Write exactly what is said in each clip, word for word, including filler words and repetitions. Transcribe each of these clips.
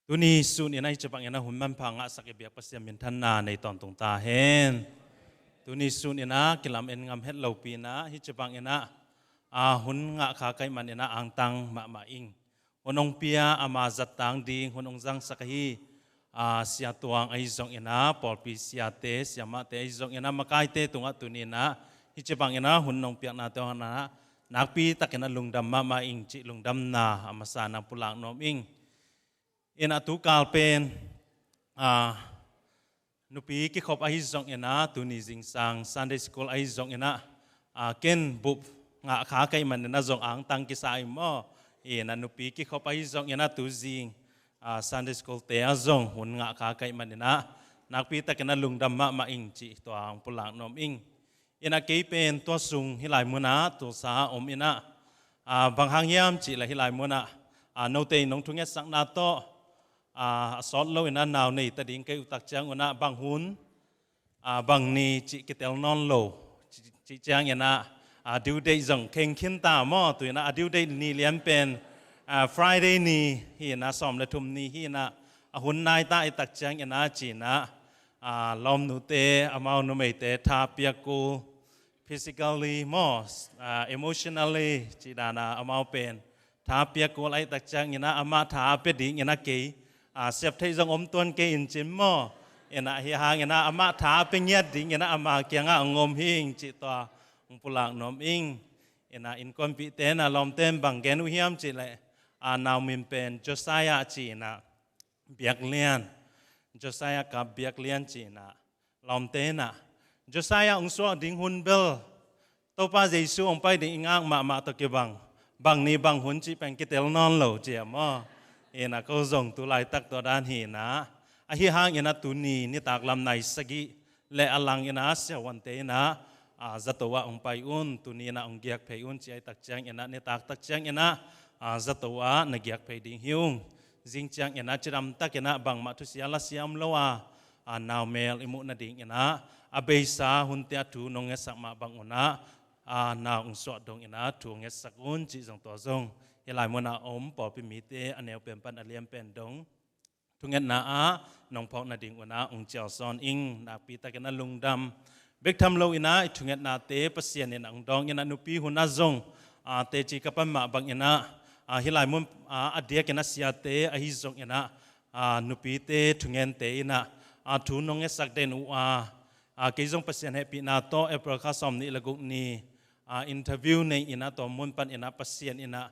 Tuni sun in ah hih ci bangin ah hun manpha ngahsak i biak Pasian minthanna nei tawntung ta hen. Tuni sun in ah kilamen ngam het lopi in ah hih ci bangin ah hun ngah kha ka hih manin ah angtang mahmah ing. Hun hong pia, ama zattang ding hun hong zangsak ahi Sia Tuang ahi zongin ah, pawlpi siate siamahte ahi zongin ah, makaite tungah tuni in ah hih ci bangin ah hun hong piaknate hong hangin ah nakpi takin ah lungdam mahmah ing cih lungdamna a masa in ah pulak nuam ing. In ah tu kal pen nupi kikhop ahi zongin ah, tuni zingsang Sunday school ahi zongin ah, ken bup ngah kha ka hih manin ah zong angtang kisa ing maw. In ah nupi kikhop ahi zongin ah tu zing Sunday school te ah zong hun ngah kha ka hih manin ah nakpi takin ah lungdam mahmah ing cih tua hong pulak nuam ing. In ah kei pen tua sung hih lai munah Tulsa ah om in ah, bang hang hiam cih leh hih lai munah note in nong thungetsakna tawh a sawt lo in ah nau nei ta ding ka hih uh tak ciangun ah bang hun bang ni cih kitel nawn lo. Cih ciangin ah due date zong kheng khin ta maw. Tu in ah a due date ni lian pen Friday ni hi in ah, sawm le thum ni hi in ah, a hun nai ta ahih tak ciangin ah ci in ah lawmnute, amau numeite tha piak kul, physically maw, emotionally cih dan ah amau pen tha piak kul ahih tak ciangin ah amah tha a pia dingin ah kei siap theih zong om tuan kei in cin maw. In ah hih hangin ah amah tha a pia ngiat dingin ah ama kiangah hong om hi ing cih tua hong pulak nuam ing. In ah innkuanpihte in ah lawmte in bang gen uh hiam cih leh nau min pen Josiah ci in ah, Biaklian, Josiah kap Biaklian ci in ah, lawmte in ah Josiah hong suah ding hun bel Topa Jesu hong pai ding i ngak mahmah tawh kibang, bang ni bang hun cih pen kitel nawn lo ci a maw. In ah ko zong tu laitak tua dan hi in ah, ahi hangin ah tuni nitak lam nai sagih le a lang in ah siavuante in ah zato ah hong pai un, tuni in ah hong giak phei un ci ahih tak ciangin ah, nitak tak ciangin ah zato ah na giak phei ding hi ung. Zing ciangin ah cidam takin ah bangmah thusia lasia om lo a, naumel i muh nadingin ah a beisa hunte ah thu nong ngetsak mah bangun ah nau hong suah dongin ah thu ngetsak un cih zong tua zong hih lai munah om pawlpi mite a neu pen pan a lian pen dong thungetna ah nong phawk nadingun ah hong cialsawn ing. Nakpi takin ah lungdam bek tham lo in ah i thungetnate Pasian in ah hong dawng in ah nupi hun ah zong teci ka pan mah bangin ah hih lai mun a diakin ah siate ahi zongin ah nupite thungente in ah thu nong ngetsak den uh a, kei zong Pasian hehpihna tawh April kha sawm nih le guk ni interview nei in ah tua mun pan in ah Pasian in ah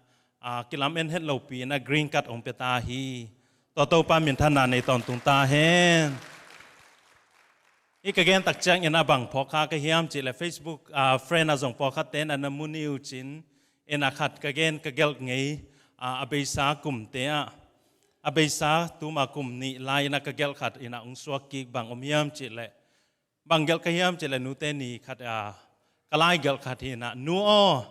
kilamen het lopi in ah green card hong pia ta hi. Tua Topa minthanna nei tawntung ta hen. Hih ka gen tak ciangin ah bang phawk kha ka hiam cih leh Facebook friend ah zong pawlkhatte in ah na mu ni uh cin, in ah khat ka gen ka gelh ngei a, a beisa kumte ah, a beisa tuma kum nih lai in ah ka gelh khat in ah hong suak kik, bang om hiam cih leh, bang gelh ka hiam cih leh nute ni khat a ka lai gelh khat hi in ah, nu aw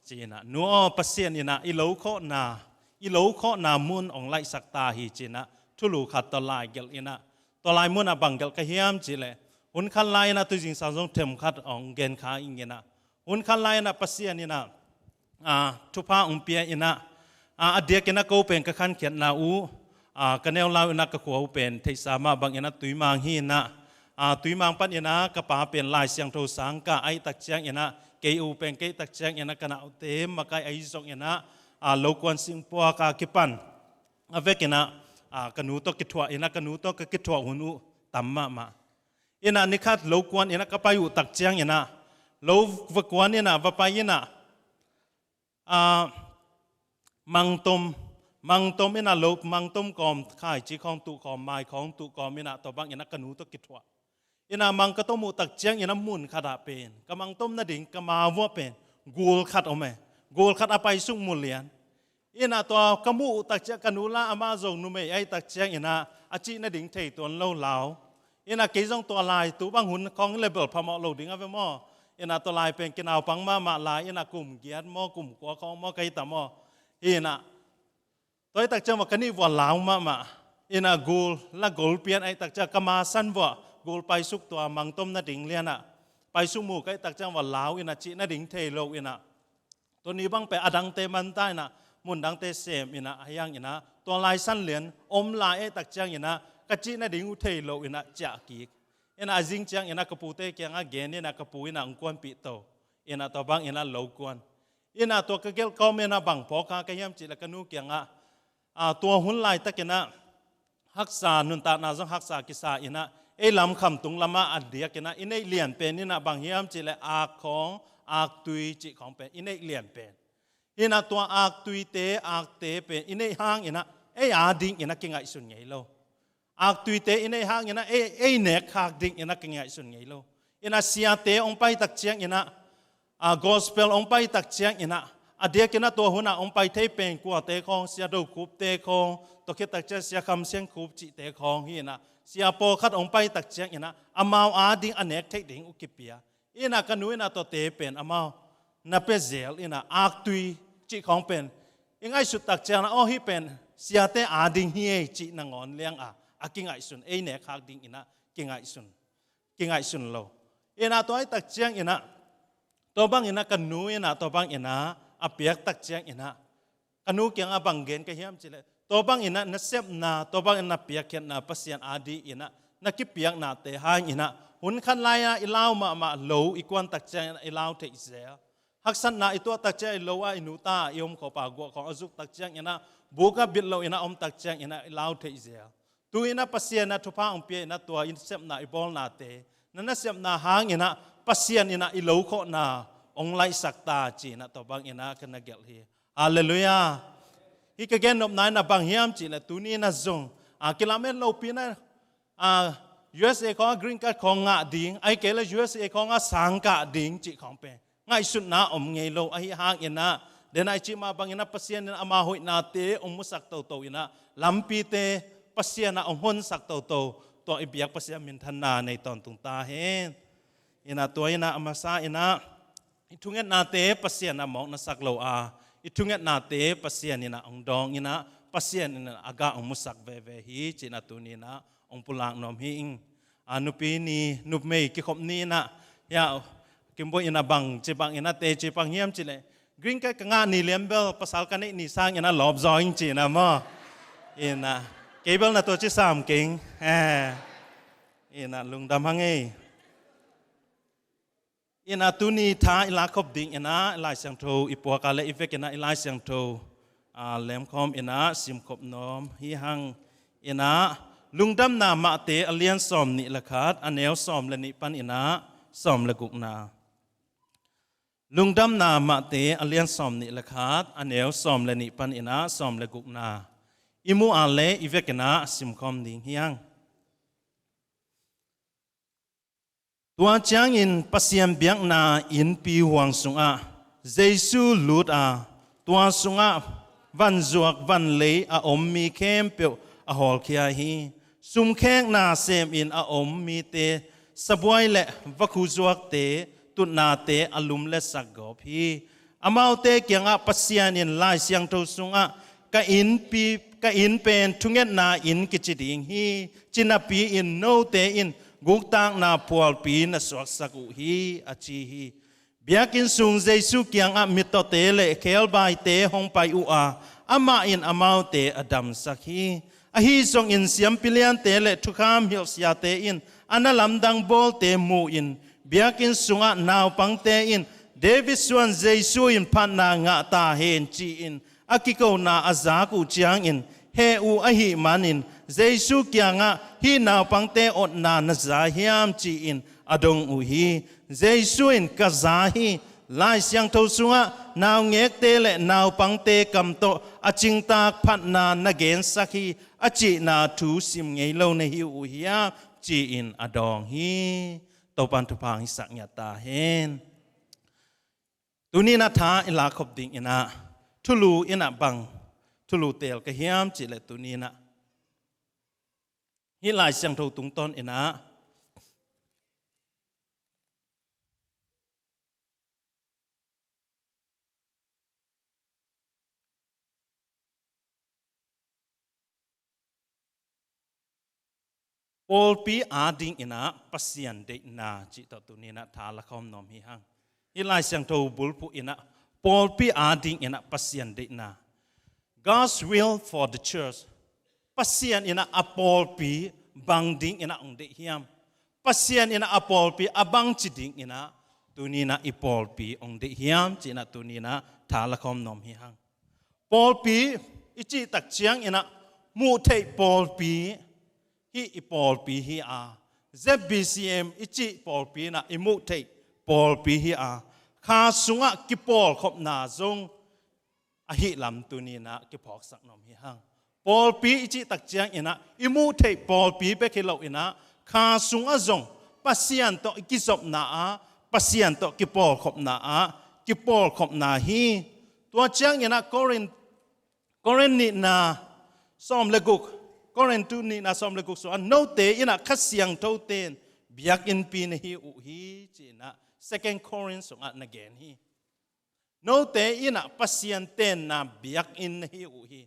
ci in ah, nu aw Pasian in ah i lo khawhna, i lo khawhna mun hong laihsak ta hi ci in ah thulu khat tua lai gelh in ah, tua lai mun ah bang gelh ka hiam cih leh hun khat lai in ah tu zingsang zong them khat hong gen kha ing in ah, hun khat lai in ah Pasian in ah thupha hong pia in ah a diakin ah ko pen ka khankhiatna uh ka neu lau in ah ka khua uh pen theihsa mah bangin ah Tuimang hi in ah, Tuimang pan in ah ka pa pen Lai Siangtho sang kah ahih tak ciangin ah kei uh pen kei tak ciangin ah ka naute makai ahi zongin ah lokuan singpuak a kipan a vekin ah ka nu tawh kithuah in ah ka nu tawh ka kithuah hun uh tam mahmah. In ah ni khat lo kuan in ah ka pai uh tak ciangin ah lo va kuan in ah va pai in ah mangtom, mangtom in ah lo mangtom kawm, khaici khawng tuh kawm, mai khawng tuh kawm in ah tua bangin ah ka nu tawh kithuah. In ah mang ka tom uh tak ciangin ah mun khat ah pen ka mangtom nading ka ma vuah pen gul khat om e. Gul khat a paisuk mu lian. In ah tua ka muh uh tak ciang ka nu la ama zong numei ahih tak ciangin ah a cih nading thei tuan lo lau. In ah kei zong tua lai tu bang hun khawng le bel phamawh lo ding a ve maw. In ah tua lai pen kinaupang mahmah lai in ah kum giat maw kum kua khawng maw ka hi ta maw. In ah tua ahih tak ciang va ka nih vua lau mahmah. In ah gul la gol pian ahih tak ciang ka ma san vua gul paisuk tua mangtom nading lian ah paisuk mu ka hih tak ciang va lau in ah cih nading thei lo in ah tua ni bang pen a dangte man ta in ah mundangte sem in ah, ahi hang in ah tua lai sanlian om lai ei tak ciang in ah ka cih nading uh thei lo in ah ciah kik. In ah a zing ciang in ah ka pute kiangah gen in ah ka pu in ah hong kuanpih to. In ah tua bang in ah lo kuan. In ah tua ka gelh kawm in ah bang phawk kha ka hiam cih leh ka nu kiangah, a, tua hun laitak in ah haksa, nuntakna zong haksa kisa in ah ei lam khamtung lamah a diak in ah i neih lian pen in ah bang hiam cih leh ak khawng, aktui cih khawng pen i neih lian pen. In ah tua aktuite, akte pen i neih hang in ah ei ading in ah kingaihsun ngei lo. Aktuite i neih hang in ah ei, ei nek khak ding in ah kingaihsun ngei lo. In ah siate hong pai tak ciang in ah, a, gospel hong pai tak ciang in ah a diak in ah tua hun ah hong pai thei pen kuate khawng, Sia Do Khup te khawng, tua khit tak ciang Sia Kham Sian Khup cihte khawng hi in ah, sia pawlkhat hong pai tak ciang in ah amau ading a nek theih ding uh kipia. In ah ka nu in ah tuate pen amau na pia zel in ah aktui cih khawng pen i ngaihsut tak ciang ah, aw, hih pen siate ading hi ei cih nangawn liang a, a kingaihsun, ei nek khak ding in ah kingaihsun, kingaihsun lo. In ah tua hi tak ciang in ah, tua bang in ah ka nu in ah tua bang in ah a piak tak ciang in ah ka nu kiangah bang gen ka hiam cih leh, tua bang in ah na sepna, tua bang in ah na piakkhiatna Pasian ading in ah na kipiaknate hang in ah hun khat lai ah i lau mahmah lo i kuan tak ciang in ah i lau theih zel. Haksatna i tuah tak ciang i lo ah i nu ta i om khawp a, guah khawng a zuk tak ciang in ah buk ah bit lo in ah om tak ciang in ah i lau theih zel. Tu in ah Pasian in ah thupha hong pia in ah tua i sepna i bawlnate, na nasepna hang in ah Pasian in ah i lo khawhna hong laihsak ta ci in ah tua bang in ah ka na gelh hi. Halleluiah. Hih ka gennopna in ah bang hiam cih leh tuni in ah zong, a, kilamen lopi in ah, a, U S A khawng ah green card khawng ngah ding, ahih kei leh U S A khawng ah sang kah ding cih khawng pen ngaihsutna om ngei lo. Ahi hang in ah, den ah i cih mah bang in ah Pasian in ah ama hoihnate hong musak toto in ah, lampite Pasian in ah hong honsak toto, tua i biak Pasian minthanna nei tawntung ta hen. In ah tua in ah a masa in ah i thungetnate Pasian in ah mawk na sak lo a, i thungetnate Pasian in ah hong dawng in ah, Pasian in ah a gah hong musak veve hi ci in ah tuni in ah hong pulak nuam hi ing. A, nupi ni, numei kikhop ni in ah, ya, Kimboih in ah bang ci bang in ah teci bang hiam cih leh, green card ka ngah ni lian bel pasal ka neih ni sang in ah lawp zaw ing ci in ah maw. In ah kei bel na tua ci sam keng. Eh. In ah lungdam hang ei. In ah tuni tha i lak khop ding in ah Lai Siangtho i puak a leh i vek in ah i Lai Siangtho, a, lemkhawm in ah simkhop nuam hi hang. In ah Lungdamna Matthai a lian sawm nih le khat, a neu sawm le nih pan in ah sawm le gukna. Lungdamna Matthai a lian sawm nih le khat, a neu sawm le nih pan in ah sawm le gukna. I mu a leh i vek in ah simkhawm ding hi hang. Tua ciangin Pasian biakna innpi huang sungah Jesu lut a, tua sungah vanzuak vanlei a om mi khempeuh a hawlkhia hi. Sumkhekna semin a om mite sabuai le vakhu zuakte tutnate a lumletsak gawp hi. Amaute kiangah Pasian in Lai Siangtho sungah ka innpi, ka inn pen thungetna inn kici ding hi, ci napi-in note in guktakna phualpi na suaksak uh hi, a ci hi. Biakinn sung Jesu kiangah mittawte le khebaite hong pai uh a, amah in amaute a damsak hi. Ahi zongin siampi liante le thukham hilh siate in a na lamdang bawlte mu-in, biakinn sungah naupangte in David suan Jesu in phatna ngah ta hen ci-in a kikona a zak uh ciangin heh uh ahih manin Jesu kiangah hih naupangte otna na za hiam ci-in a dong uh hi. Jesu in ka za hi. Lai Siangtho sungah naungekte le naupangte kam tawh a cingtak phatna na gensak hi, a cihna thu sim ngei lo na hi uh hiam ci-in a dawng hi. Topan thupha hong hisak ngiat ta hen. Tuni in ah tha i lak khop ding in ah thulu in ah bang thulu teel ka hiam cih leh tuni in ah hih Lai Siangtho tungtawn in ah pawlpi ading in ah Pasian deihna cih tawh tuni in ah tha la khawm nuam hi hang. Hih Lai Siangtho bulphuh in ah pawlpi ading in ah Pasian deihna. God's will for the church. Pasian in ah a pawlpi bang ding in ah hong deih hiam? Pasian in ah a pawlpi a bangci ding in ah tuni in ah i pawlpi hong deih hiam ci in ah tuni in ah tha la khawm nuam hi hang. Pawlpi i cih tak ciang in ah muh theih pawlpi hi i pawlpi hi a, Z B C M i cih pawlpi in ah i muh theih pawlpi hi a, kha sungah kipawlkhopna zong ahi lam tuni in ah kiphawksak nuam hi hang. Pawlpi i cih tak ciang in ah i muh theih pawlpi bek hi lo in ah kha sungah zong Pasian tawh i kizopna ah, Pasian tawh kipawlkhopna ah kipawlkhopna hi. Tua ciang in ah Korin, Korin nihna sawm le guk, Korin tu nihna sawm le guk sungah note in ah Kha Siangtho ten biakinnpi na hi uh hi ci in ah Second Korin sungah na gen hi. Note in ah Pasian tenna biakinn na hi uh hi.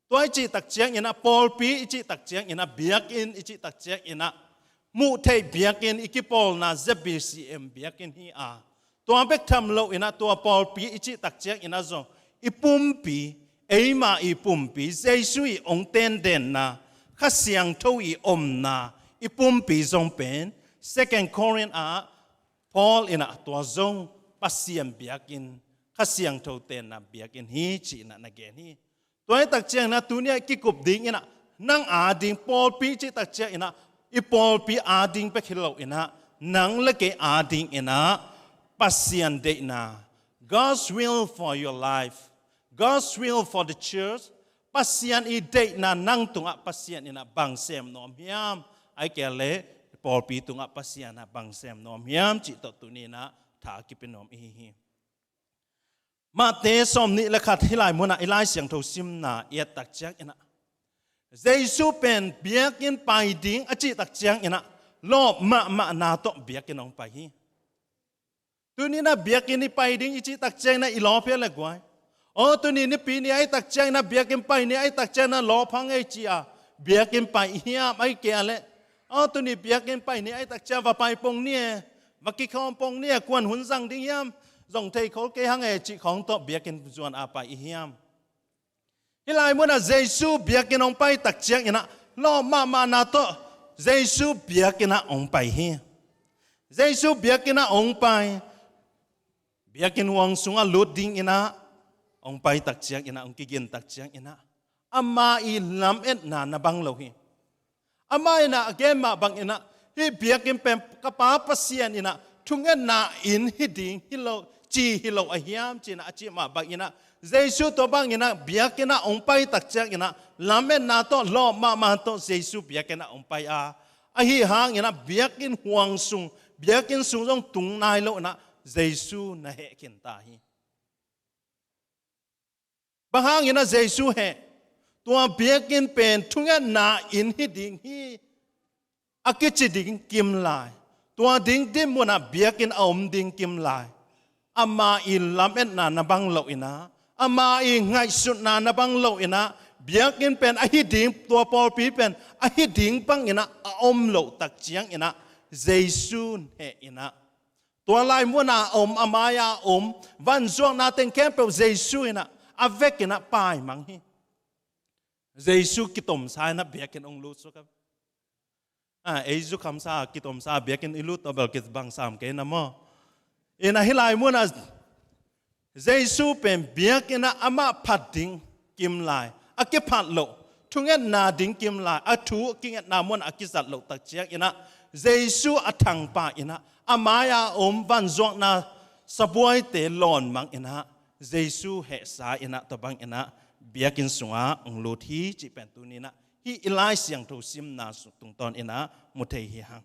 Tua i cih tak ciang in ah pawlpi i cih tak ciang in ah biakinn i cih tak ciang in ah muh theih biakinn i kipawlna Z B C M biakinn hi a, tua bek tham lo in ah tua pawlpi i cih tak ciang in ah zong i pumpi, eima i pumpi, Jesu i hong tendenna, Kha Siangtho i omna i pumpi zong pen Second Korin ah Paul in ah tua zong Pasian biakinn, Kha Siangtho tenna biakinn hi ci in ah na gen hi. Tua hi tak ciang in ah tuni ah kikup ding in ah nang a ding pawlpi cih tak ciang in ah i pawlpi a ding bek hi lo in ah nang le kei a ding in ah Pasian deihna, God's will for your life, God's will for the church, Pasian i deihna nang tungah Pasian in ah bang sem nuam hiam? Ahih kei leh pawlpi tungah Pasian ah bang sem nuam hiam cih tawh tuni in ah tha kipia nuam i hi hi. Mate sawm nih le khat hih lai munah i Lai Siangtho simna i et tak ciang in ah Jesu pen biakinn pai ding a cih tak ciang in ah lawp mahmahna tawh biakinn hong pai hi. Tuni in ah biakinn i pai ding i cih tak ciang in ah i lawp hi a le guai. Aw, tuni Nipi ni ahih tak ciang in ah biakinn pai ni ahih tak ciang in ah lawp hang ei ci a biakinn pai i hiam? Ahih kei leh aw, tuni biakinn pai ni ahih tak ciang va pai pong ni e, va kikhawm pong ni e, kuan hun zang ding hiam, zong thei khol kei hang e cih khawng tawh biakinn zuan a pai i hiam? Hih lai munah Jesu biakinn hong pai tak ciang in ah lawp mahmahna tawh Jesu biakinn ah hong pai hi. Jesu biakinn ah hong pai, biakinn huang sungah lut ding in ah hong pai tak ciang in ah, hong kigin tak ciang in ah ama i lametna na bang lo hi. Amah in ah a gen mah bang in ah hih biakinn pen ka Pa Pasian in ah thungetna inn hi ding hi lo, ci hi lo a hiam ci in ah a cih mah bang in ah Jesu tua bang in ah biakinn ah hong pai tak ciang in ah lametna tawh lawp mahmah tawh Jesu biakinn ah hong pai a, ahi hang in ah biakinn huang sung, biakinn sung zong tung nai lo in ah Jesu na heh khin ta hi. Bang hang in ah Jesu heh? Tua biakinn pen thungetna inn hi ding hi, a kici ding kim lai, tua ding dinmun ah biakinn a om ding kim lai, ama i lametna na bang lo in ah, ama i ngaihsutna na bang lo in ah, biakinn pen ahi ding, tua pawlpi pen ahi ding bang in ah a om loh tak ciang in ah Jesu heh in ah tua lai munah a om, a mai-ah a om vanzuakna teng khempeuh Jesu in ah a vek in ah paimang hi. Jesu kitomsa in ah biakinn hong lut suk a, a, ei zukhamsa kitomsa biakinn i lut tawh bel kibang sam kei na maw? In ah hih lai munah Jesu pen biakinn ah amah phat ding kim lai, a kiphat loh, thungetna ding kim lai, a thu kingetna mun a kizat loh tak ciang in ah Jesu a thangpa in ah a mai-ah a om vanzuakna sabuaite lawnmang in ah Jesu hehsa in ah tua bang in ah biakinn sungah hong lut hi cih pen tuni in ah hih i Lai Siangtho simna tungtawn in ah mu thei hi hang.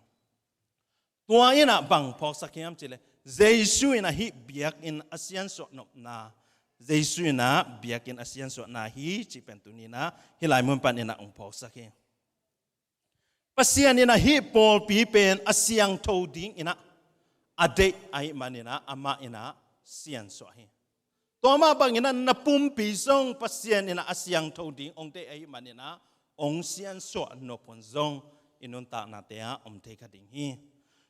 Tua in ah bang phawksak hiam cih leh Jesu in ah hih biakinn a siansuah nopna, Jesu in ah biakinn a siansuahna hi cih pen tuni in ah hih lai mun pan in ah hong phawksak hi. Pasian in ah hih pawlpi pen a siangtho ding in ah a deih ahih man in ah amah in ah siansuah hi. Tua mah bang in ah na pumpi zong Pasian in ah a siangtho ding hong deih ahih man in ah hong siansuah nop un zong i nuntaknate ah om thei kha ding hi.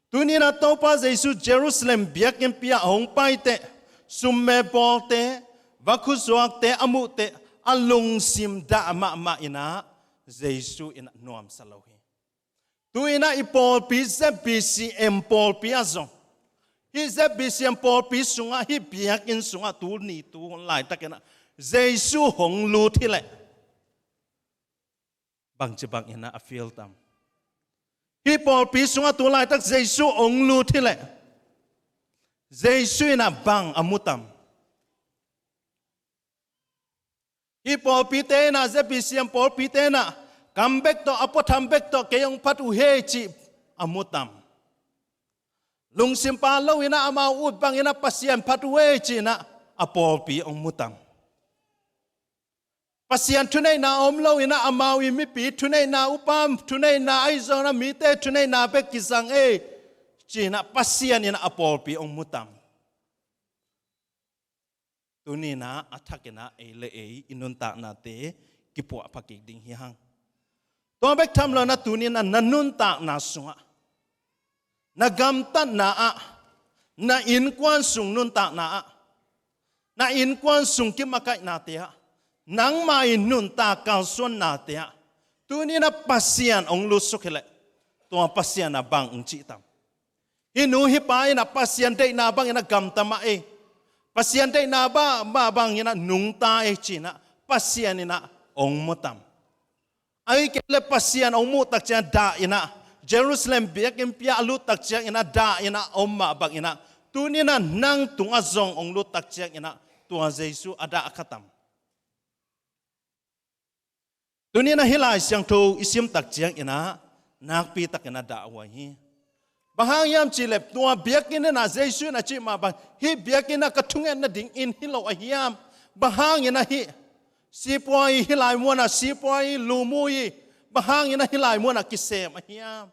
Tuni in ah Topa Jesu Jerusalem biakinnpi ah hong pai teh, summe bawlte, vakhu zuakte a muh teh, a lungsim dah mahmah in ah Jesu in ah nuamsa lo hi. Tu-in ah i pawlpi Z B C M pawlpi ah zong, hih Z B C M pawlpi sungah, hih biakinn sungah tuni tu hun laitakin ah Jesu hong lut hileh bangci bangin ah a feel tam? Hih pawlpi sungah tu laitak Jesu hong lut hileh Jesu in ah bang a mu tam? Hih pawlpite in ah, Z B C M pawlpite in ah, kam bek tawh, a puatham bek tawh kei hong phat uh hi, cih a mu tam? Lungsim pha lo in ah amau ut bangin ah Pasian phat uh hi, ci-in ah a pawlpi hong mu tam? Pasian thuneihna om lo in ah amau i mipi thuneihna, upa thuneihna, ahi zongin ah mite thuneihna bek kizang hi, ci-in ah Pasian in ah a pawlpi hong mu tam? Tuni-in ah a thakin ah ei le ei i nuntaknate kipuahpha kik ding hi hang. Tua bek tham lo-in ah tuni-in ah na nuntakna sungah, na gamtatna ah, na innkuan sung nuntakna ah, na innkuan sung kimakaihnate ah, nangma i nuntak kalsuannate ah tuni-in ah Pasian hong lutsuk hileh, tua Pasian ah bang hong cih tam? Hih nu hih pa in ah Pasian deihna bangin ah gamta mah hi, Pasian deihna ba, ba bangin ah nungta hi, ci-in ah Pasian in ah hong mu tam? Ahih kei leh Pasian hong muh tak ciang dah in ah, Jerusalem biakinnpi ah a lut tak ciangin ah dah in ah om mah bangin ah, tuni-in ah nang tungah zong hong lut tak ciangin ah tua Jesu a dah kha tam? Tuni-in ah hih Lai Siangtho i sim tak ciangin ah nakpi takin ah dah huai hi. Bang hang hiam cih leh tua biakinn in ah Jesu in a cih mah bang, hih biakinn ah ka thunget nadingin hi lo ahi hiam? Bang hangin ah hih sipuai, hih lai munah sipuai, lumuh hi, bang hangin ah hih lai munah kisem ahi hiam?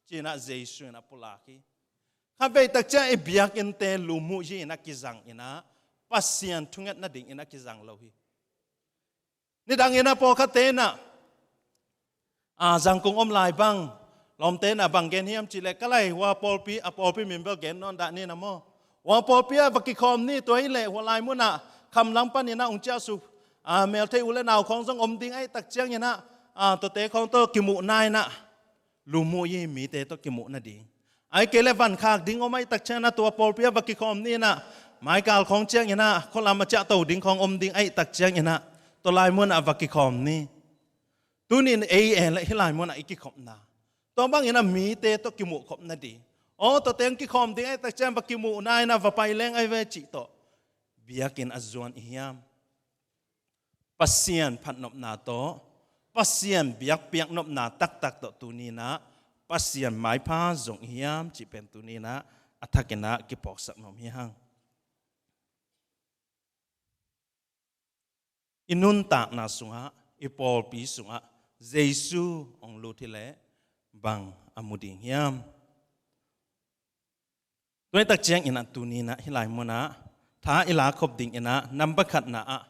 Ci-in ah Jesu in ah pulak hi. Khatvei tak ciang i biakinnte lumuh hi-in ah kizang in ah, Pasian thunget nadingin ah kizang lo hi. Nidangin ah pawlkhatte in ah, a, Zangkong om lai bang, lawmte in ah bang gen hiam cih leh, ka lai, hua pawlpi, a pawlpi min bel gen nawn dah ni na maw. Hua pawlpi ah va kikhawm ni, tua hi leh hua lai munah khamlang panin ah hong ciahsuk, a, meltheih u le nau khawng zong om ding ahih tak ciangin ah, a, tuate khawng tawh kimuhna in ah lumuh hi, mite tawh kimuh nading. Ahih kei leh van khak ding om ahih tak ciangin ah tua pawlpi ah va kikhawm ni in ah, maikal khawng ciangin ah khualam a ciahto ding khawng om ding ahih tak ciangin ah tua lai munah va kikhawm ni. Tuni-in ei en leh hih lai munah i kikhopna, tua bangin ah mite tawh kimuh khop nading, aw, tuate hong kikhawm ding ahih tak ciang va kimuhna in ah va pai leng ahi ve cih tawh biakinn a zuan i hiam? Pasian phatnopna tawh, Pasian biakpiaknopna taktak tawh tuni-in ah Pasian maipha zong i hiam cih pen tuni-in ah a thakin ah kiphawksak nuam hi hang. I nuntakna sungah, i pawlpi sungah Jesu hong lut hileh bang a mu ding hiam? Tua ahih tak ciangin ah tuni-in ah hih lai munah tha i lak khop dingin ah, namba khatna ah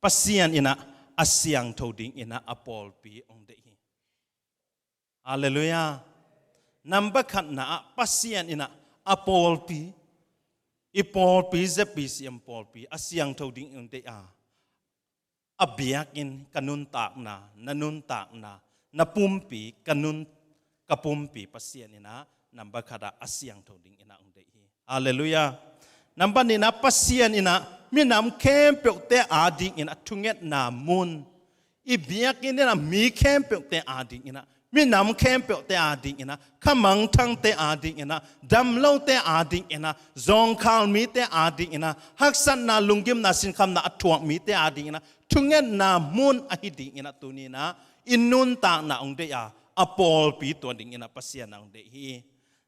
Pasian in ah a siangtho dingin ah a pawlpi hong deih hi. Halleluiah. Namba khatna ah Pasian in ah a pawlpi, i pawlpi, Z B C M pawlpi a siangtho dingin hong deih a, a biakinn, ka nuntakna, na nuntakna, na pumpi, ka nun, ka pumpi Pasian in ah namba khat ah a siangtho dingin ah hong deih hi. Halleluiah. Namba nihna ah Pasian in ah minam khempeuhte adingin ah thungetna mun, i biakinn in ah mi khempeuhte adingin ah, minam khempeuhte adingin ah, khamangthangte adingin ah, damlote adingin ah, zawngkhal mite adingin ah, haksatna, lunggimna, sinkhamna a thuak mite adingin ah thungetna mun ahi dingin ah tuni-in ah i nuntakna hong deih a, a pawlpi tua dingin ah Pasian ah hong deih hi.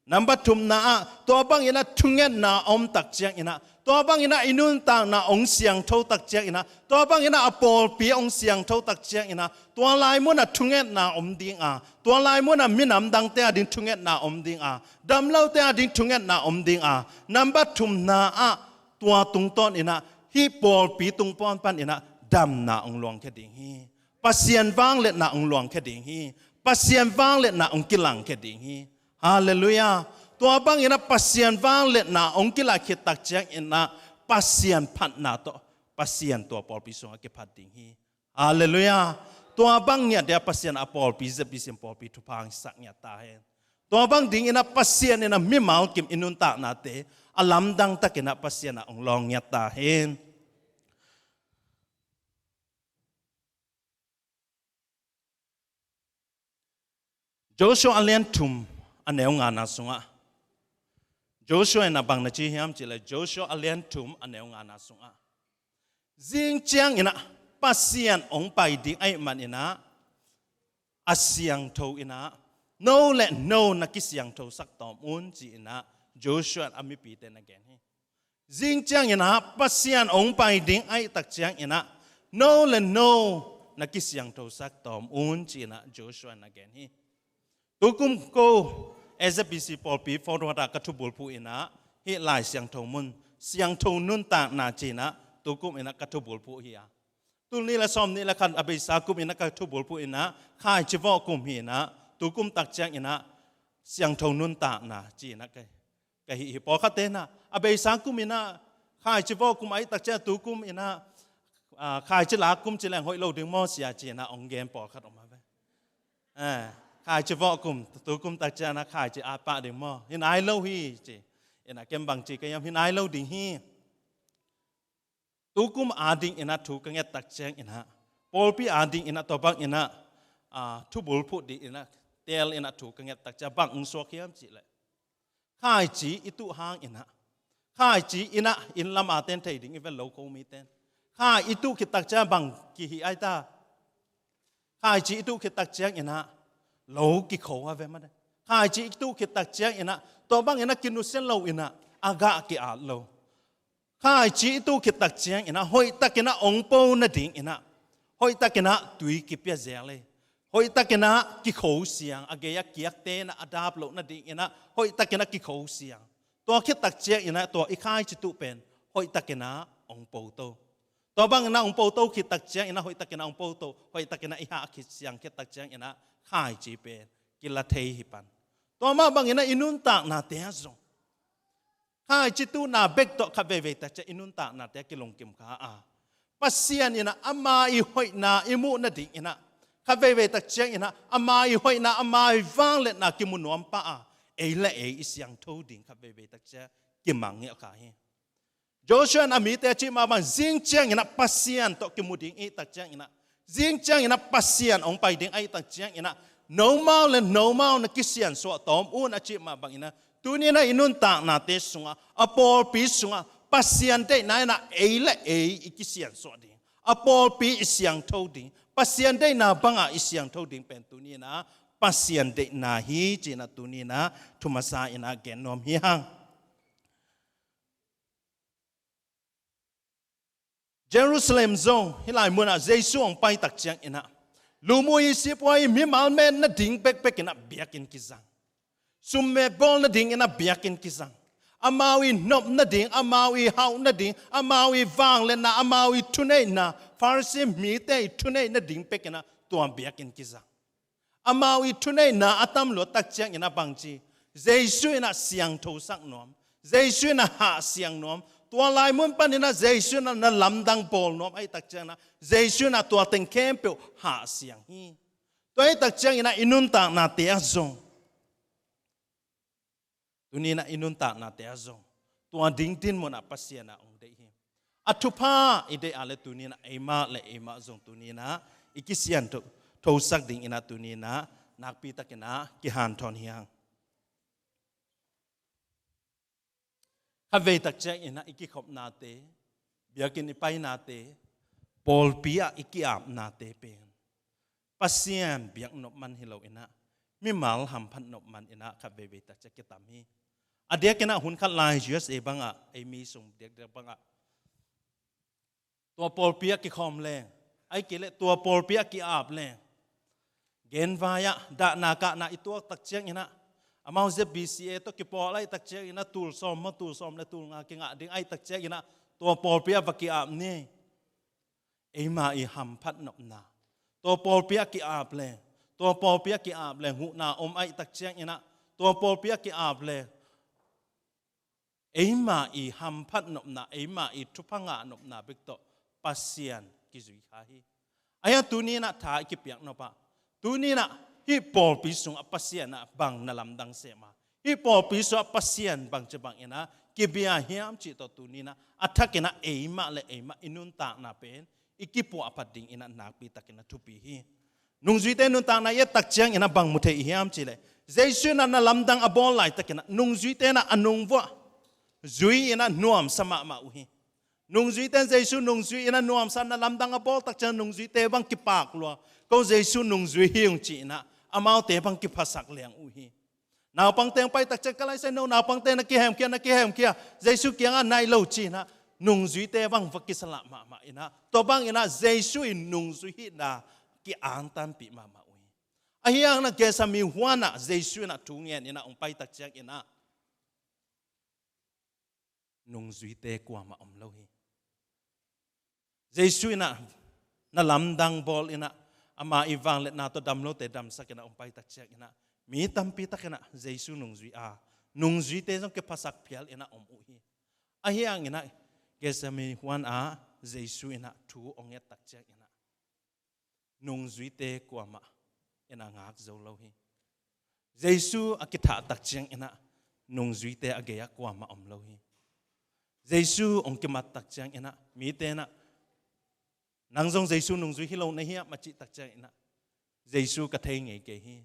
Namba thumna ah, tua bangin ah thungetna a om tak ciangin ah, tua bangin ah i nuntakna hong siangtho tak ciangin ah, tua bangin ah a pawlpi hong siangtho tak ciangin ah, tua lai munah thungetna om ding a, tua lai munah minam dangte ading thungetna om ding a, damlote ading thungetna om ding a, namba thumna ah tua tungtawnin ah hih pawlpi tungtawn panin ah damna hong luangkhia ding hi. Pasian vangliatna hong luangkhia ding hi. Pasian vangliatna hong kilangkhia ding hi. Halleluiah. Tua bangin ah Pasian vangliatna hong kilak khit tak ciangin ah Pasian phatna tawh, Pasian tua pawlpi sungah kiphat ding hi. Halleluiah. Tua bang ngiat dia Pasian a pawlpi, Z B C pawlpi thupha hong sak ngiat ta hen. Tua bang ding inah Pasian inah mimal kim i nuntaknate a lamdang tak inah Pasian ah hong lawng ngiat ta hen. Joshua a lian thum a neu ngana sungah, Joshua inah bang na ci hiam cih leh, Joshua a lian thum a neu ngana sungah, zing ciang inah Pasian hong pai ding ahih man inah a siangtho inah, no le no na kisiangthosak tawm un ci inah Joshua a mipite na gen hi. Zing ciang inah Pasian hong pai ding ahih tak ciang inah, no le no na kisiangthosak tawm un ci inah Joshua na gen hi. Tukum ko, Z B C pawlpi forward ah ka thubulphuh inah, hih Lai Siangtho mun, siangtho nuntakna ci inah tukum inah ka thubulphuh hi a, tul nih le sawm nih le khat a beisa kum inah ka thubulphuh inah, khaici vawh kum hi inah, tukum tak ciang inah siangtho nuntakna ci inah ka, ka hih hi. Pawlkhatte inah a beisa kum inah khaici vawh kum ahih tak ciang, tukum inah, ah, khaici lak kum ci leng hoih lo ding maw sia ci inah hong gen pawlkhat om a ve. Eh, khaici vawh kum, tukum tak ciang inah khaici at pah ding maw? Hi nai lo hi ci inah, ken bang ci ka hiam, hi nai lo ding hi. Tukum ading inah thu ka nget tak ciang inah, pawlpi ading inah tua bang inah, ah, thubulphuh ding inah, teel inah thu ka nget tak ciang bang hong suak hiam cih leh, khaici i tuh hang inah, khaici inah inn lam a ten thei ding i vet lo, ko miten khai i tuh khit tak ciang bang kihih ai ta? Khaici i tuh khit tak ciang inah lo kikho a ve mah de. Khaici i tuh khit tak ciang inah tua bang inah kinusia lo inah a gah ki-at lo. Khaici i tuh khit tak ciang inah hoih tak inah hong po nading inah, hoih tak inah tui kipia zel e. Hoih tak inah kikho siang, a gei a kiakte inah a dap loh nading inah hoih tak inah kikho siang. Tua khit tak ciang inah tua i khaici tuh pen hoih tak inah hong po to. Tua bang inah hong po to khit tak ciang inah, hoih tak inah hong po to, hoih tak inah i hah khit siang khit tak ciang inah khaici pen kila thei hi pan. Tua mah bang inah i nuntaknate ah zong khaici tuhna bek tawh khat veivei tak ciang i nuntaknate ah kilungkim kha a, Pasian inah ama i hoihna i muh nading inah khat veivei tak ciang inah ama i hoihna, ama i vangliatna kimu nuam pah a, ei le ei i siangtho ding khat veivei tak ciang kimang ngial kha hi. Joshua in a mite a cih mah bang, zing ciang inah Pasian tawh kimu ding i hih tak ciang inah, zing ciang inah Pasian hong pai ding ahih tak ciang inah, nomau le nomau na kisiansuah tawm un a cih mah bang inah, tuni inah i nuntaknate sungah, a pawlpi sungah Pasian deihna inah ei le ei i kisiansuah ding, a pawlpi i siangtho ding, Pasian deihna bangah i siangtho ding pen tuni inah Pasian deihna hi ci inah tuni inah thu masa inah gen nuam hi hang. Jerusalem zong hih lai munah Jesu hong pai tak ciang inah, lum ui, sip ui, mimal met nading bekbek inah biakinn kizang. Summet bawl nading inah biakinn kizang. Amau i nop nading, amau i hauh nading, amau i vangliatna, amau i thuneihna, Pharisee mite i thuneih nading bek inah tua biakinn kizang. Amau i thuneihna a tam luat tak ciang inah bang ci, Jesu inah siangthosak nuam, Jesu inah hahsiang nuam. Tua lai mun pan inah Jesu inah na lamdang bawl nuam ahih tak ciang inah Jesu inah tua teng khempeuh hahsiang hi. Tua ahih tak ciang inah i nuntaknate ah zong, tuni inah i nuntaknate ah zong tua ding dinmun ah Pasian ah hong deih hi. A thupha i deih a leh tuni inah eimah le eimah zong tuni inah i kisianthothosak ding inah tuni inah nakpi tak inah kihanthawn hi hang. Khatvei tak ciang inah i kikhopnate, biakinn i painate, pawlpi ah i ki-apnate pen Pasian biak nop man hi lo inah, mimal hamphat nop man inah khatveivei tak ciang kitam hi. A diak inah hun khat lai U S A bangah, ei mi sung diakdiak bangah tua pawlpi ah kikhawm leng, ahih kei leh tua pawlpi ah ki-ap leng, genvai ah dahna kahna i tuak tak ciang inah, amau Z B C A tawh kipawl ahih tak ciang inah tul sawm maw, tul sawm le tul nga kingah ding ahih tak ciang inah tua pawlpi ah va ki-ap ni. Eima i hamphat nopna, tua pawlpi ah ki-ap leng, tua pawlpi ah ki-ap leng huhna om ahih tak ciang inah, tua pawlpi ah ki-ap leng, eima i hamphat nopna, eima i thupha ngah nopna bek tawh Pasian kizui kha hi. Ahi hang tuni in ah tha i kipiak nop ah, tuni in ah hih pawlpi sungah Pasian ah bang na lamdang sem a, hih pawlpi sungah Pasian bangci bangin ah kibia hiam cih tawh tuni in ah a thak in ah eimah le eimah i nuntakna pen i kipuahphat ding in ah nakpi takin ah thupi hi. Nungzuite nuntakna i et tak ciangin ah bang mu thei i hiam cih leh, Jesu in ah na lamdang a bawl laitakin ah nungzuite in ah a nungvuah zui in ah nuamsa mahmah uh hi. Nungzuite in Jesu nungzui in ah nuamsa, na lamdang a bawl tak ciang nungzuite bang kipak lua, ko Jesu nungzui hi ung ci in ah amaute bang kiphasak liang uh hi. Naupangte hong pai tak ciang, ka lai sai no, naupangte na kihemkhia, na kihemkhia, Jesu kiangah nai lo ci in ah nungzuite bang va kisalah mahmah in ah, tua bang in ah Jesu in nungzui hihna ki-angtanpih mahmah uh hi. Ahi hang in ah Gethsemane huan ah Jesu in ah thu ngen in ah hong pai tak ciangin ah nungzuite kuamah om lo hi. Jesu in ah na lamdang bawl in ah ama i vangliatna tawh dam lote damsak in ah hong pai tak ciangin ah mi tampi tak in ah Jesu nungzui a, nungzuite zong kiphasak phial in ah om uh hi. Ahi hang in ah Gethsemane huan ah Jesu in ah thu hong nget tak ciangin ah nungzuite kuamah in ah ngak zo lo hi. Jesu a kithah tak ciangin ah nungzuite a gei ah kuamah om lo hi. Jesu hong kimat tak ciangin ah mite in ah, "Nang zong Jesu nungzui hi lo na hiam?" a cih tak ciangin ah, "Jesu ka thei ngei kei hi."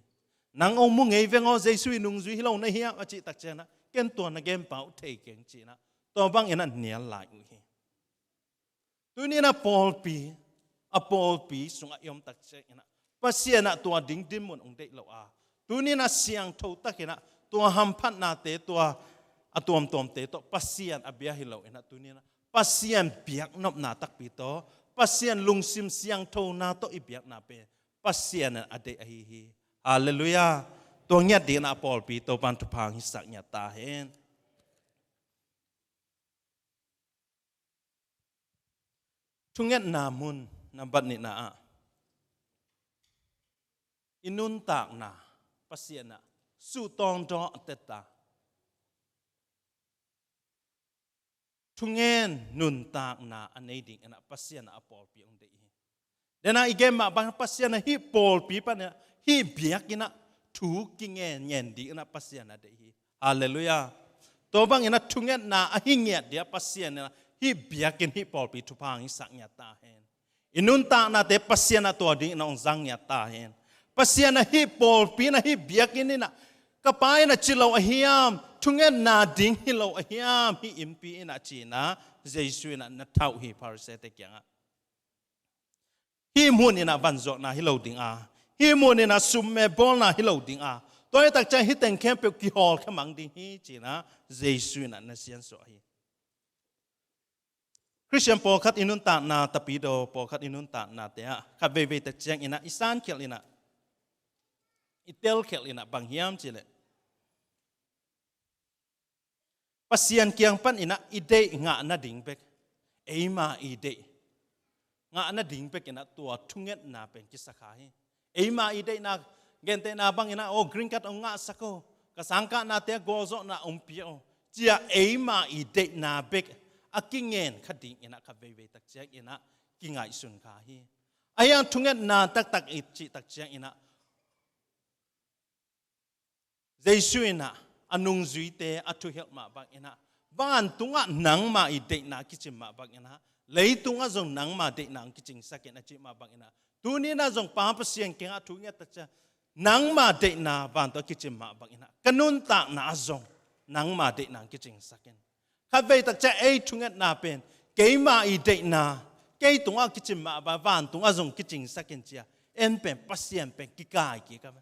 "Nang hong mu ngei veng aw, Jesu i nungzui hi lo na hiam?" a cih tak ciangin ah, "Ken tua na genpa uh thei keng," ci in ah tua bang in ah nial lai uh hi. Tuni in ah pawlpi, a pawlpi sungah i om tak ciangin ah Pasian ah tua ding dinmun hong deih lo a, tuni in ah siangtho tak in ah tua hamphatnate, tua a tuamtuamte tawh Pasian a bia hi lo in ah, tuni in ah Pasian biaknopna takpi tawh, Pasian lungsim siangthona tawh i biakna pen Pasian in a deih ahi hi. Halleluiah. Tua ngiat ding in ah a pawlpi Topa'n thupha hong hisak ngiat ta hen. Thungetna mun nambat nihna ah i nuntakna Pasian ah suhtawng dawh tetta. Thungen nuntakna a nei ding in ah Pasian ah a pawlpi hong deih hi. Dena i gen mah bang Pasian ah hih pawlpi pan in ah, hih biakinn ah thu kingen ngen ding in ah Pasian a deih hi. Halleluiah. Tua bang in ah thungetna a hi ngiat ding ah Pasian in ah hih biakinn, hih pawlpi thupha hong hisak ngiat ta hen. I nuntaknate Pasian ah tua ding in ah hong zang ngiat ta hen. Pasian ah hih pawlpi in ah, hih biakinn in ah, "Ka Pa in ah ci lo a hiam, thungetna ding hi lo a hiam hih innpi in ah?" ci in ah Jesu in ah na thauh hi Pharisee-te kiangah. Hih mun in ah vanzuakna hi lo ding a, hih mun in ah sum me bawlna hi lo ding a, tua hi tak ciang hih teng khempeuh kihawlkhia mang ding hi ci in ah Jesu in ah na siansuah hi. Khristian pawlkhat i nuntakna, tapidaw pawlkhat i nuntaknate ah khat veivei tak ciang in ah i sankhialh in ah, i telkhialh in ah bang hiam cih leh, Pasian kiang pan in ah i deih ngah nading bek, eima i deih ngah nading bek in ah tua thungetna pen kisa kha hi. Eima i deihna, gentehna bang in ah, "Aw, green card hong ngahsak aw, ka sangkahnate ah gualzawhna hong pia aw," ci-a eima i deihna bek a kingen kha ding in ah khat veivei tak ciang in ah kingaihsun kha hi. Ahi hang thungetna taktak i cih tak ciang in ah Jesu in ah a nungzuite a thuhilh mah bang in ah, vantungah nangma i deihna kicing mah bang in ah, leitungah zong nangma deihna hong kicingsak in a cih mah bang in ah, tuni in ah zong Pa Pasian kiangah thu ngiat tak ciang, nangma deihna vantungah kicing mah bang in ah, ka nuntakna ah zong nangma deihna hong kicingsak in. Khat vei tak ciang ei thungetna pen, keima i deihna kei tungah kicing mah bang, vantungah zong kicingsak in ci-a en pen Pasian pen kikai kik a ve.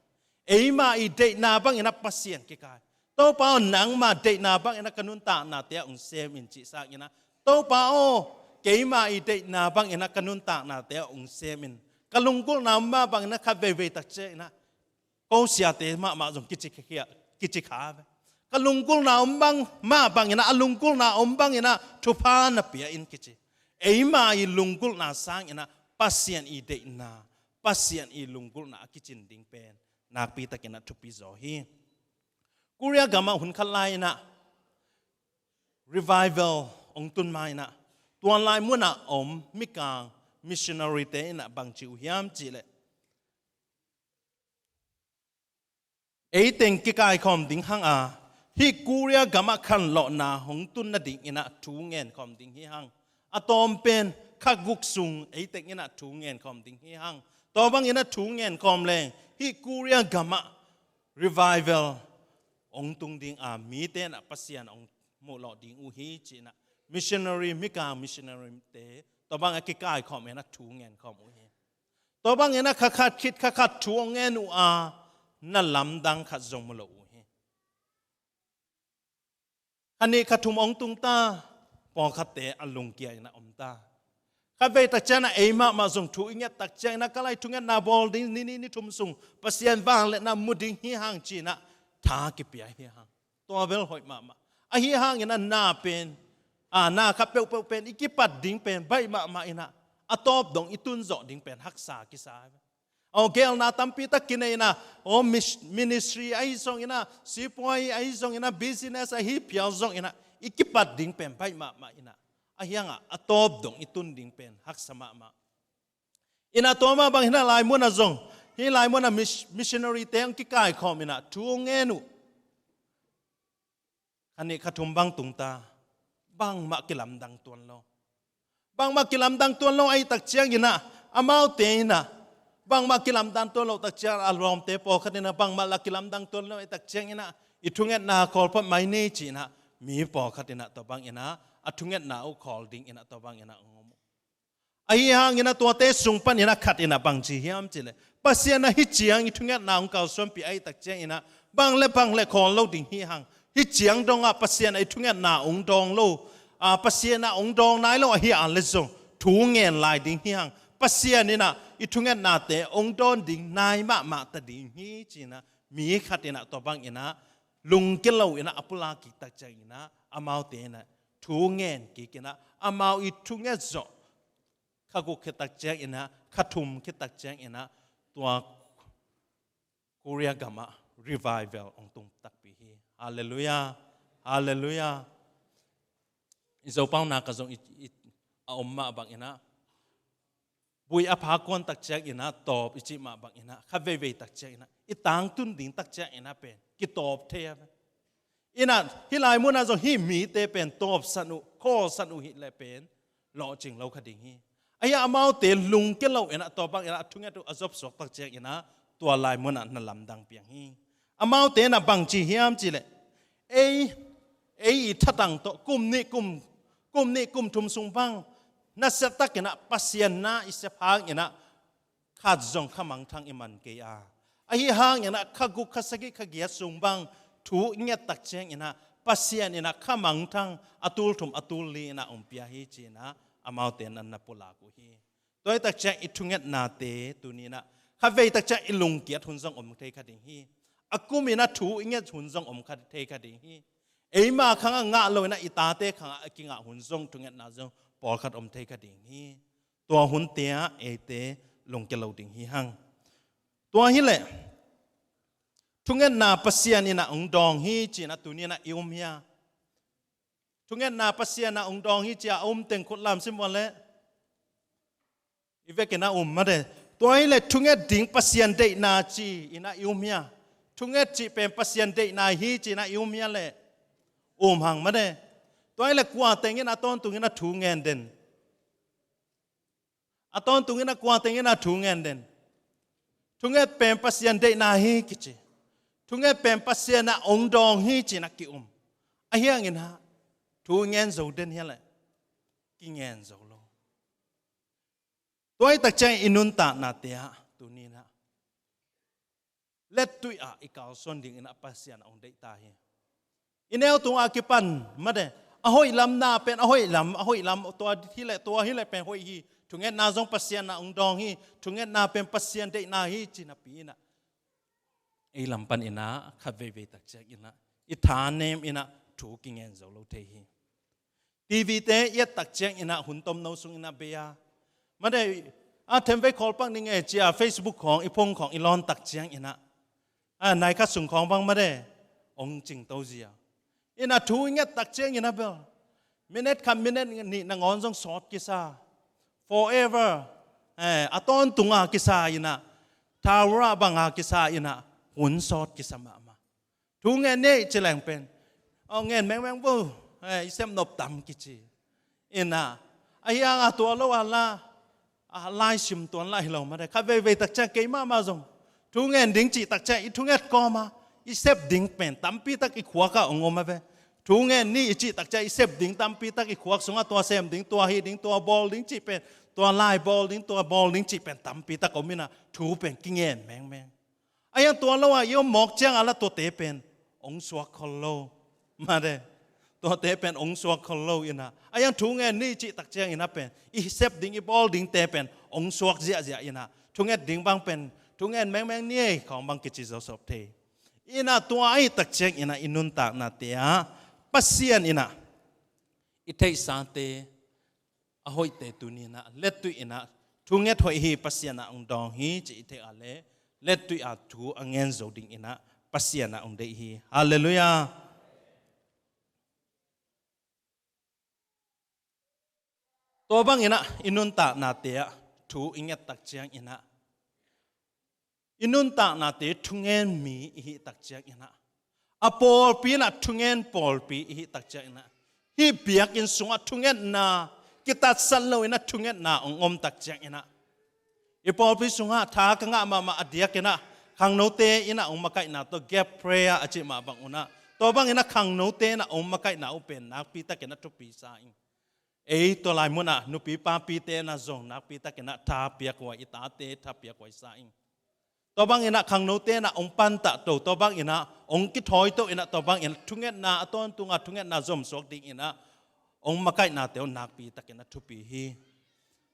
Eima i deihna bang in ah Pasian kikai. "Topa aw, nangma deihna bang in ah ka nuntaknate ah hong sem in," cih sang in ah, "Topa aw, keima i deihna bang in ah ka nuntaknate ah hong sem in," ka lunggulhna om mah bang in ah khat veivei tak ciang in ah ko siate mahmah zong kici kha, kici kha ve. Ka lunggulhna om bang mah bang in ah, a lunggulhna om bang in ah thupha na pia in kici. Eima i lunggulhna sang in ah Pasian i deihna, Pasian i lunggulhna a kicin ding pen nakpi tak in ah thupi zaw hi. Korea gam ah hun khat lai in ah revival hong tun ma in ah, Tuan lai munah om mikang missionary te inah bangci uh hiam cihleh, eiteng kikaikhawm ding hang a, hih Korea gamah khanlawhna hong tun nading inah thu ngenkhawm ding hi hang. A tawm pen kha guk sung eiteng inah thu ngenkhawm ding hi hang. Tua bang inah thu ngenkhawm leng hih Korea gamah revival hong tung ding a, mite inah Pasian hong muhlawh ding uh hi ci inah missionary, mikang missionary te tua bang a kikaikhawm inah thu ngenkhawm uh hi. Tua bang inah kha khat khit kha khat thu hong ngen uh a, na lamdang khat zong mu lo uh hi. Kha nih kha thum hong tung ta, pawlkhatte a lungkia inah om ta. Khatvei takciang inah ei mahmah zong thu i nget takciang inah ka lai thungetna bawl ding ni nih ni thum sung Pasian vangliatna mu ding hi hang ci inah tha kipia hi hang. Tua bel hoih mahmah. Ahi hang inah na pen, a, na kha peuhpeuh pen i kipat ding pen baih mahmah inah a tawp dong i tun zawh ding pen haksa kisa. Aw, geelna tampi tak kinei inah, aw, mis-, ministry ahi zong inah, sipuai ahi zong inah, business ahi phial zong inah i kipat ding pen baih mahmah inah, ahi hangah a tawp dong i tun ding pen haksa mahmah. Inah tua mah bang inah lai munah zong, hih lai munah mis-, missionary te hong kikaikhawm inah thu hong ngen uh. Kha nih kha thum bang tung ta, bangmah kilamdang tuan lo. Bangmah kilamdang tuan lo ahih takciang inah, amaute inah bangmah kilamdang tuan lo takciang, a lawmte pawlkhat inah bangmah lah kilamdang tuan lo ahih takciang inah, i thungetna khawl phot mai ni ci inah, mi pawlkhat inah tua bang inah a thungetna uh khawl ding inah tua bang inah hong om uh. Ahi hang inah tuate sung pan inah khat inah bangci hiam cihleh, Pasian ah hih ciang i thungetna hong kalsuanpih ahih takciang inah bang le bang le khawl lo ding hi hang. Hih ciang dongah Pasian ah i thungetna hong dawng lo, a, Pasian ah hong dawng nai lo ahi a le zong thu ngen lai ding hi hang. Pasian inah i thungetnate hong dawn ding nai mahmah ta ding hi ci inah mi khat inah tua bang inah lungkia lo inah a pulak kik takciang inah amaute inah thu ngen kik inah amau i thunget zawh kha guk khit takciang inah, kha thum khit takciang inah, tua Korea gamah revival hong tung takpi hi. Halleluiah. Halleluiah. I Zopau nak ah zong i, i, a om mah bang inah, bui a pha kuan takciang inah, tawp i cih mah bang inah, kha veivei takciang inah, i tangtun ding takciang inah pen kitawp thei a. Inah hih lai munah zong hih mite pen tawpsan uh, khawlsan uh hih leh pen lawhcing lo kha ding hi. Ahi a amaute lungkia lo inah tua bang inah a thunget uh a zopsuak takciang inah tua lai munah na lamdang piang hi. Amaute inah bangci hiam cihleh, ei, ei i thatang tawh kum nih kum, kum nih kum thum sung bang nasiatak inah Pasian na i sep hang inah khat zong kha mangthang i man kei a. Ahi hang inah kha guk kha sagih kha giat sung bang thu i nget takciang inah Pasian inah kha mangthang a tul thum a tul li inah hong pia hi ci inah amaute inah na pulak uh hi. Tua ahih takciang i thungetnate tuni inah kha vei takciang i lungkiat hun zong om thei kha ding hi. A kum inah thu i nget hun zong om kha thei kha ding hi. Eima khangah ngah lo inah i tate khangah a kingah hun zong thungetna zong pawlkhat om thei kha ding hi. Tua hunte ah eite lungkia lo ding hi hang. Tua hileh thungetna Pasian inah hong dawng hi ci inah tuni inah i um hia? Thungetna Pasian ah hong dawng hi ci a um teng khut lam sim vua leh. I vekin a um mate. Tua hileh thunget ding Pasian deihna ci inah i um hia? Thunget cih pen Pasian deihna hi ci inah i um hia leh? Um hang mate. Tua hileh kua teng inah a tawntung inah thu ngen den? A tawntung inah kua teng inah thu ngen den? Thunget pen Pasian deihna hi kici. Thunget pen Pasian ah hong dawng hi ci inah ki um. Ahi hang inah thu ngen zo den hia leh? Kingen zo lo. Tua ahih takciang i nuntaknate ah tuni inah lettuih ah i kalsuan ding inah Pasian a hong deih ta hi. I neu tungah a kipan mate, a hoih lam na pen a hoih lam, a hoih lam, tua hileh, tua hileh pen hoih hi. Thungetna zong Pasian ah hong dawng hi. Thungetna pen Pasian deihna hi ci napi inah ei lam pan inah khat veivei takciang inah i tha nem inah thu kingen zo lo thei hi. TV te i et takciang inah hun tomno sung inah bei a, mate, a themvei khawl pak ning e ci a Facebook khawng i phone khawng i lawn takciang inah, a nai khat sung khawng bang mate hong cingto zia. Inah thu i nget takciang inah bel Minute khat minute nih nangawn zong sawt kisa. Forever, eh, a tawntunga kisa inah, thawura banga kisa inah, hun sawt kisa mahmah. Thu ngen ni ci leng pen, aw, ngen mengmeng vo, eh, i sep nop tam kici. Inah, ahi hanga tua lo a la, a laisim tuan lah hi lo mah de. Khat veivei takciang kei mahmah zong thu ngen ding cih takciang i thunget kawma i sep ding pen tampi tak i khuaka ong om a ve. Thu ngen ni i cih takciang i sep ding tampi tak i khuak sungah tua sem ding, tua hih ding, tua bawl ding cih pen, tua lai bawl ding, tua bawl ding cih pen tampi tak om inah thu pen kingen mengmeng. Ahi hang tua lo a i om mawk ciang a la tuate pen ong suak khol lo. Mah de, tuate pen ong suak khol lo inah. Ahi hang thu ngen ni cih takciang inah pen i sep ding, i bawl dingte pen ong suak ziahziah inah. Thunget ding bang pen thu ngen mengmeng ni ei khawng bang kici zawsop thei. Inah tua ahi takciang inah i nuntaknate ah Pasian inah i theihsate a hoihte tuni inah lettuih inah thunget hoih hi, Pasian ah ong dawng hi ci i theih a le, lettuih a thu a ngen zo ding inah Pasian ah ong deih hi. Halleluiah. Tua bang inah i nuntaknate ah thu i nget takciang inah i nuntaknate thungen mi i hih takciang inah, a pawlpi inah thungen pawlpi i hih takciang inah, hih biakinn sungah thungetna, kitatsat lo inah thungetna ong om takciang inah, i pawlpi sungah tha ka ngah mahmah a diak inah khangnote inah ong makaihna tawh gap prayer a cih mah bang unah, tua bang inah khangnote inah ong makaihna uh pen nakpi tak inah thupi sa ing. Ei tua lai munah nupi papite na zong nakpi tak inah tha piakhuai, i tate tha piakhuai sa ing. Tua bang inah khangnote na ong pantah to, tua bang inah ong kithawi to inah, tua bang inah thungetna a tawntunga thungetna zomsuak ding inah ong makaihnate uh nakpi tak inah thupi hi.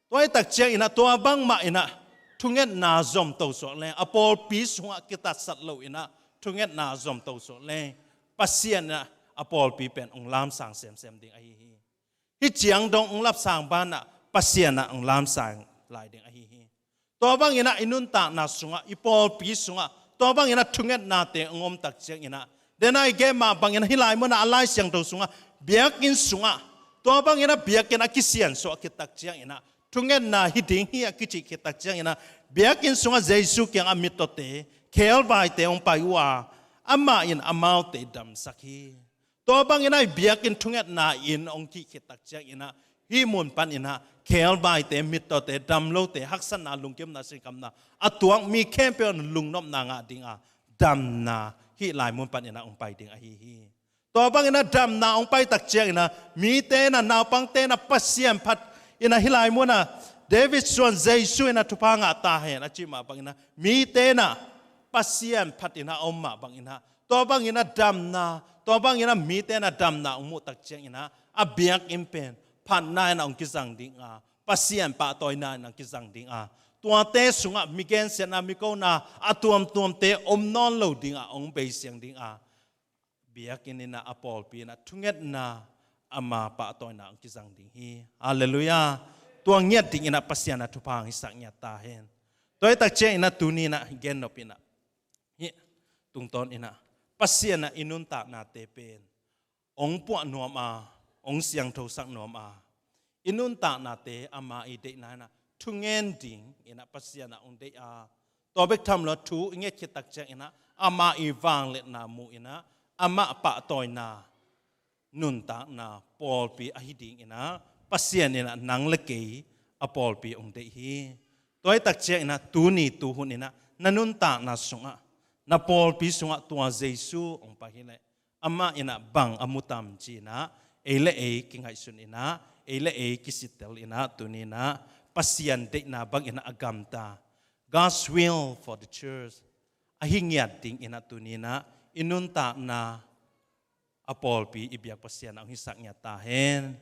Tua i takciang inah tua bangmah inah thungetna zomto suak leng, a pawlpi sungah kitatsat lo inah thungetna zomto suak leng, Pasian inah a pawlpi pen ong lamsang semsem ding ahi hi. Hih ciang dong ong lapsang banah Pasian ah ong lamsang lai ding ahi hi. Tua bang inah i nuntakna sungah, i pawlpi sungah tua bang inah thungetnate ong om takciang inah, dena i gen mah bang inah hih lai munah a Lai Siangtho sungah, biakinn sungah, tua bang inah biakinn a kisiansuah khit takciang inah thungetna hi ding hi a kicih khit takciang inah, biakinn sungah Jesu kiangah mittawte, khebaite ong pai uh a, amah in amaute damsak hi. Tua bang inah i biakinn thungetna inn ong kih khit takciang inah, hih mun pan inah khebaite, mittawte, damlote, haksatna, lungkimna, sinkamna a tuak mi khempeuh in lungnopna ngah ding a, damna hih lai mun pan inah ong pai ding ahi hi. Tua bang inah damna ong pai takciang inah mite inah, naupangte inah Pasian phat inah, hih lai munah David suan Jesu inah thupha ngah ta hen a cih mah bang inah, mite inah Pasian phat inah a om mah bang inah, tua bang inah damna, tua bang inah mite inah damna ong muh takciang inah, a biakinn pen phatna inah ong kizang ding a, Pasian pahtawina inah ong kizang ding a, tuate sungah mi gensiatna, mi kona a tuamtuamte om nawn lo ding a, ong beisiang ding a, biakinn inah, a pawlpi inah thungetna, ama pahtawina ong kizang ding hi. Halleluiah. Tua ngiat ding inah Pasian ah thupha ong hisak ngiat ta hen. Tua i takciang inah tuni inah gennop inah, hih tungtawn inah Pasian ah i nuntaknate pen ong puah nuam a, ong siangthosak nuam a, i nuntaknate ama i deihna inah thungen ding inah Pasian ah ong deih a, tua bek tham lo thu i nget khit takciang inah ama i vangliatna mu inah, amah pahtawina nuntakna pawlpi ahi ding inah Pasian inah nang le kei a pawlpi ong deih hi. Tua i takciang inah tuni tuhun inah na nuntakna sungah, na pawlpi sungah tua Jesu ong pai hileh, amah inah bang a mu tam ci inah ei le ei kingaihsun inah, ei le ei kisitel inah, tuni inah Pasian deihna bang inah a gamta, God's will for the church ahi ngiat ding inah tuni inah i nuntakna, a pawlpi, i biak Pasian ah ong hisak ngiat ta hen.